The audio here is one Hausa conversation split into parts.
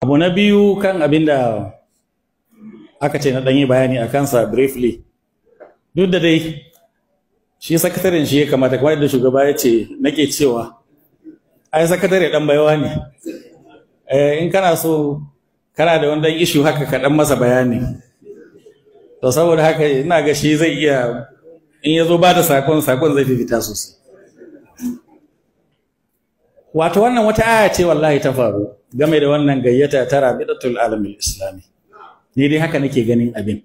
Abu na biyu kan abin da aka ce na ɗanyi bayani a kansa briefly, duk da dai shi sakataren shi ya kamata, kamar yadda shugaba ya ce, nake cewa ai sakatare ɗan baiwa ne. In kana so kana da wani ɗan ishu haka ka ɗan masa bayani. To saboda haka ina ga shi zai iya, in ya zo ba da sakon, sakon zai fi fita sosai. Wato wannan wata aya ce wallahi ta faru game da wannan gayyata ta Rabidatul Alamil Islami. Ni dai haka nake ganin abin.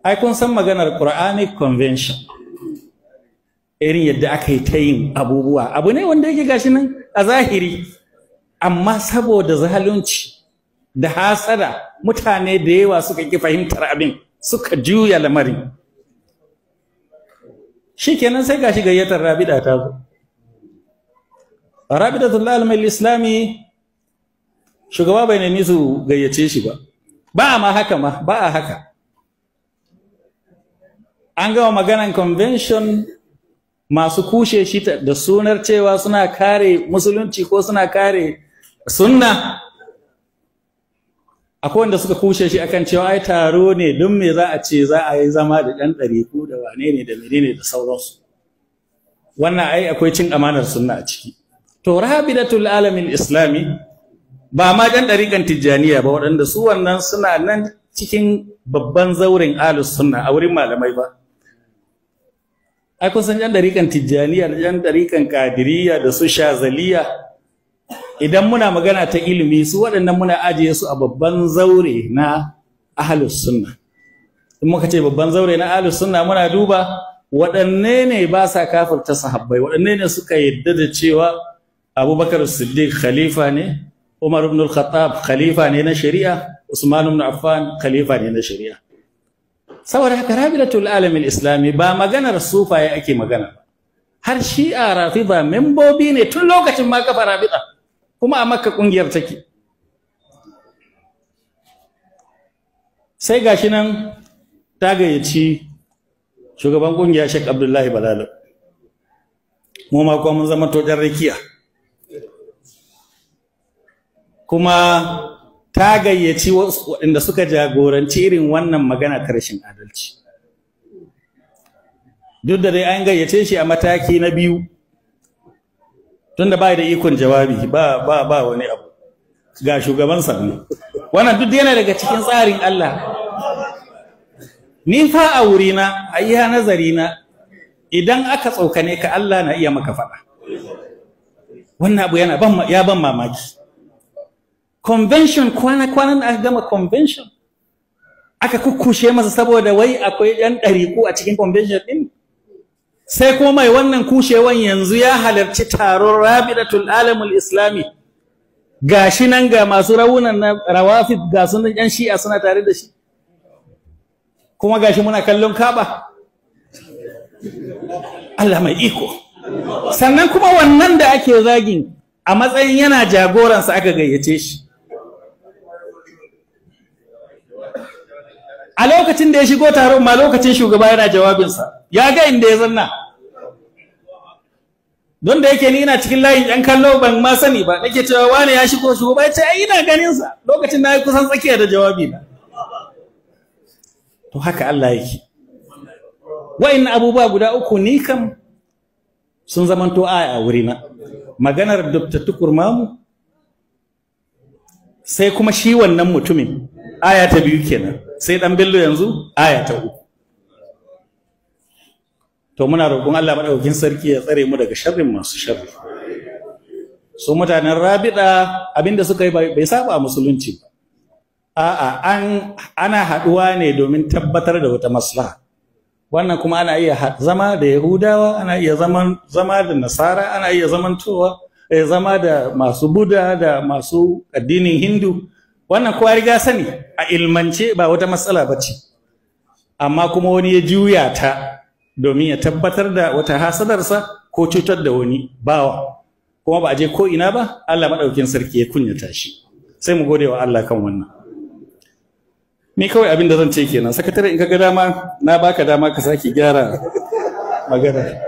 Ai kun san maganar Quranic Convention, irin yadda aka yi ta yin abubuwa, abu ne wanda yake gashi nan a zahiri, amma saboda zalunci da hasada mutane da yawa suka ki fahimtar abin, suka juya lamarin. Shikenan sai gashi gayyatar Rabida ta zo. Rabidatul Alamil Islami, shugaba bai nemi su gayyace shi ba, ba ma haka ma ba a haka. An gama maganan convention, masu kushe shi da sunar cewa suna kare musulunci ko suna kare sunna, akwai wanda suka kushe shi akan cewa ai taro ne, don me za a ce za a yi zama da ɗan ɗariku da wane ne da menene da sauransu, wannan ai akwai cin amanar sunna a ciki. To Rabidatul Alamil Islami ba ma ɗan ɗariƙan Tijjaniya ba, waɗanda su wannan suna nan cikin babban zauren ahlus sunna a wurin malamai ba. Ai kun san ɗan ɗariƙan Tijjaniya da ɗan ɗariƙan Qadiriyya da su Shazaliya, idan muna magana ta ilimi su waɗannan muna ajiye su a babban zaure na ahlus sunna. In muka ce babban zaure na ahlus sunna, muna duba waɗanne ne ba sa kafirta sahabbai, waɗanne ne suka yadda da cewa Abubakar Siddiq khalifa ne, Umar ibn al-Khattab khalifa ne na shari'a, Usman ibn Affan khalifa ne na shari'a. Saboda haka Rabidatul Alamil Islami ba maganar sufaye ake magana ba. Har Shi'a Rafida membobi ne tun lokacin ma kafa Rabida, kuma a Makka kungiyar take. Sai gashi nan ta gayyaci shugaban kungiya Sheikh Abdullahi Balalo. Mu ma kuma mun zama to jan rakiya. Kuma ta gayyaci waɗanda suka jagoranci irin wannan magana ta rashin adalci. Duk da dai an gayyace shi a mataki na biyu, tunda ba da ikon jawabi, ba ba ba wani abu, ga shugaban sa. Wannan duk yana daga cikin tsarin Allah. Ni fa a wurina, a iya nazarina, idan aka tsokane ka Allah na iya maka faɗa. Wannan abu yana ban, ya ban mamaki. Convention kwana-kwanan aka gama convention, aka kukkushe masa saboda wai akwai yan ɗariƙu a cikin convention ɗin. Sai kuma mai wannan kushewan yanzu ya halarci taron Rabidatul Alamul Islami, gashi nan ga masu rawunan na Rawafid, ga sunan yan Shi'a suna tare da shi, kuma gashi muna kallon Ka'aba. Allah mai iko. Sannan kuma wannan da ake zagin a matsayin yana jagoransa aka gayyace shi. A lokacin da ya shigo taron ma, lokacin shugaba yana jawabinsa, ya ga inda ya zanna. Don da yake ni ina cikin layin yan kallo ban ma sani ba, nake cewa wane ya shigo, shugaba ya ce ai ina ganin sa, lokacin na yi kusan tsakiya da jawabi na. To haka Allah yake. Wa'annan abubuwa guda uku ni kam sun zamanto aya a wurina. Maganar Dr. Tukur Mamu, sai kuma shi wannan mutumin, aya ta biyu kenan, sai dan Bello yanzu aya ta uku. To muna roƙon Allah madaukakin sarki ya tsare mu daga sharrin masu sharri. Su mutanen Rabida abinda suka yi bai saba musulunci ba. A'a, ana haɗuwa ne domin tabbatar da wata maslaha. Wannan kuma ana iya zama da Yahudawa, ana iya zama da Nasara, ana iya zamantowa zama da masu Buda da masu addinin Hindu. Wannan kowa riga sani a ilmance ba wata matsala ba ce. Amma kuma wani ya juya ta domin ya tabbatar da wata hasadarsa ko cutar da wani bawa. Kuma ba a je ko ina ba, Allah maɗaukin sarki ya kunyata shi. Sai mu gode wa Allah kan wannan. Ni kawai abin da zan ce kenan. Sakatare, in ka ga dama na baka dama ka sake gyara magana.